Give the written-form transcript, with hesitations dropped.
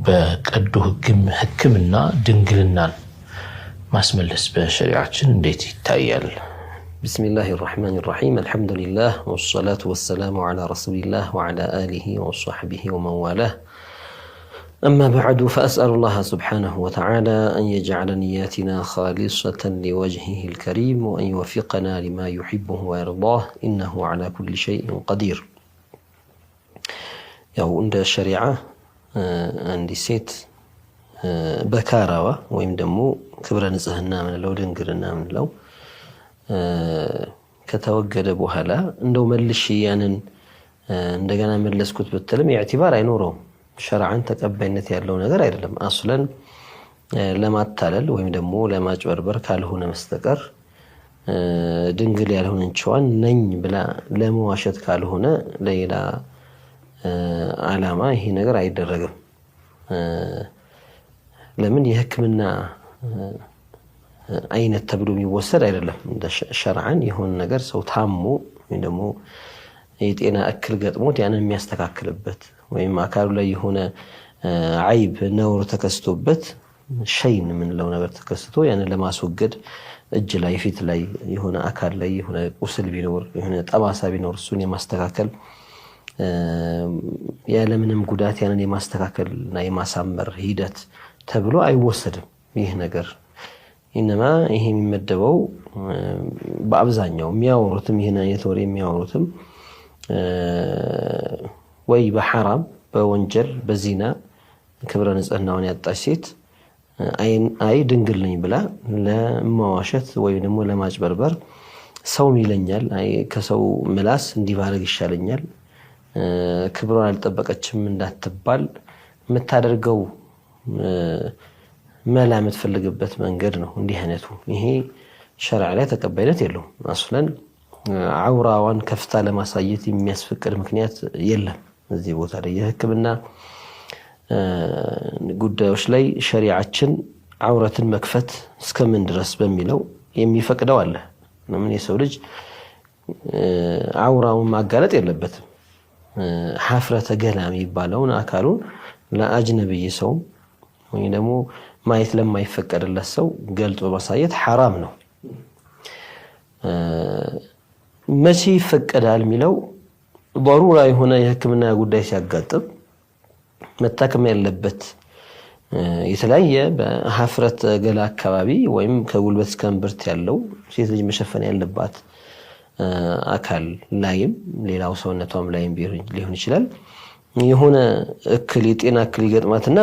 በቀዶ ሕክምና ድንግልናን ማስመለስ በሸሪዓችን እንዴት ይታያል? ቢስሚላህ ራሕማን ራሒም፣ አልሐምዱሊላህ ወሰላቱ ወሰላሙ ዓላ ረሱሊላህ ወዓላ አሊሂ ወሰሕቢሂ ወመንዋላህ፣ አማ በዕዱ፣ ፈአስአሉላህ ሱብሓነሁ ወተዓላ አን የጅዐለ ንያቲና ኻሊሰተን ሊወጅሂሂል ልከሪም ወአን ዩወፊቀና ሊማ ዩሒቡሁ ወየርዳህ፣ ኢነሁ ዓላ ኩሊ ሸይእን ቀዲር። ያው እንደ ሸሪዓ አንዲት ሴት በካራዋ ወይም ደግሞ ክብረ ንጽህና ምንለው፣ ድንግልና ምንለው ከተወገደ በኋላ እንደው መልሼ ያንን እንደገና መለስኩት ብትልም ኢዕቲባር አይኖረውም። ሸርዓን ተቀባይነት ያለው ነገር አይደለም። አስለን ለማታለል ወይም ደግሞ ለማጭበርበር ካልሆነ መስተቀር፣ ድንግል ያልሆነችዋን ነኝ ብላ ለመዋሸት ካልሆነ ለሌላ ዓላማ ይሄ ነገር አይደረግም። ለምን የሕክምና አይነት ተብሎ የሚወሰድ አይደለም። እንደ ሸርዓን የሆነ ነገር ሰው ታሞ ወይም ደግሞ የጤና እክል ገጥሞት ያንን የሚያስተካክልበት ወይም አካሉ ላይ የሆነ አይብ ነውር ተከስቶበት፣ ሸይን የምንለው ነገር ተከስቶ ያንን ለማስወገድ፣ እጅ ላይ፣ ፊት ላይ፣ የሆነ አካል ላይ የሆነ ቁስል ቢኖር፣ የሆነ ጠባሳ ቢኖር እሱን የማስተካከል፣ ያለምንም ጉዳት ያንን የማስተካከል እና የማሳመር ሂደት ተብሎ አይወሰድም ይህ ነገር። ኢነማ ይሄ የሚመደበው በአብዛኛው የሚያወሩትም፣ ይህን አይነት ወሬ የሚያወሩትም ወይ በሐራም፣ በወንጀል፣ በዚና ክብረ ንጽህናውን ያጣች ሴት አይ ድንግል ነኝ ብላ ለመዋሸት ወይም ደግሞ ለማጭበርበር፣ ሰውም ይለኛል፣ አይ ከሰው ምላስ እንዲህ ባረግ ይሻለኛል፣ ክብሯን አልጠበቀችም እንዳትባል የምታደርገው መላ፣ የምትፈልግበት መንገድ ነው እንዲህ አይነቱ። ይሄ ሸርዕ ላይ ተቀባይነት የለውም። አስለን አውራዋን ከፍታ ለማሳየት የሚያስፈቅድ ምክንያት የለም። እዚህ ቦታ ላይ የሕክምና ጉዳዮች ላይ ሸሪዓችን አውረትን መክፈት እስከምን ድረስ በሚለው የሚፈቅደው አለ። ለምን የሰው ልጅ አውራውን ማጋለጥ የለበትም። ሐፍረተ ገላ የሚባለውን አካሉን ለአጅነብይ ሰው ወይ ደግሞ ማየት ለማይፈቀድለት ሰው ገልጦ ማሳየት ሐራም ነው። መቼ ይፈቀዳል የሚለው ضرورة የሆነ የህክምና ጉዳይ ሲያጋጥም፣ መታከም ያለበት የተለያየ በሀፍረት ገላ አካባቢ ወይም ከጉልበት እስከ እምብርት ያለው ሴት ልጅ መሸፈን ያለባት አካል ላይም ሌላው ሰውነቷም ላይም ሊሆን ይችላል፣ የሆነ እክል፣ የጤና እክል ይገጥማትና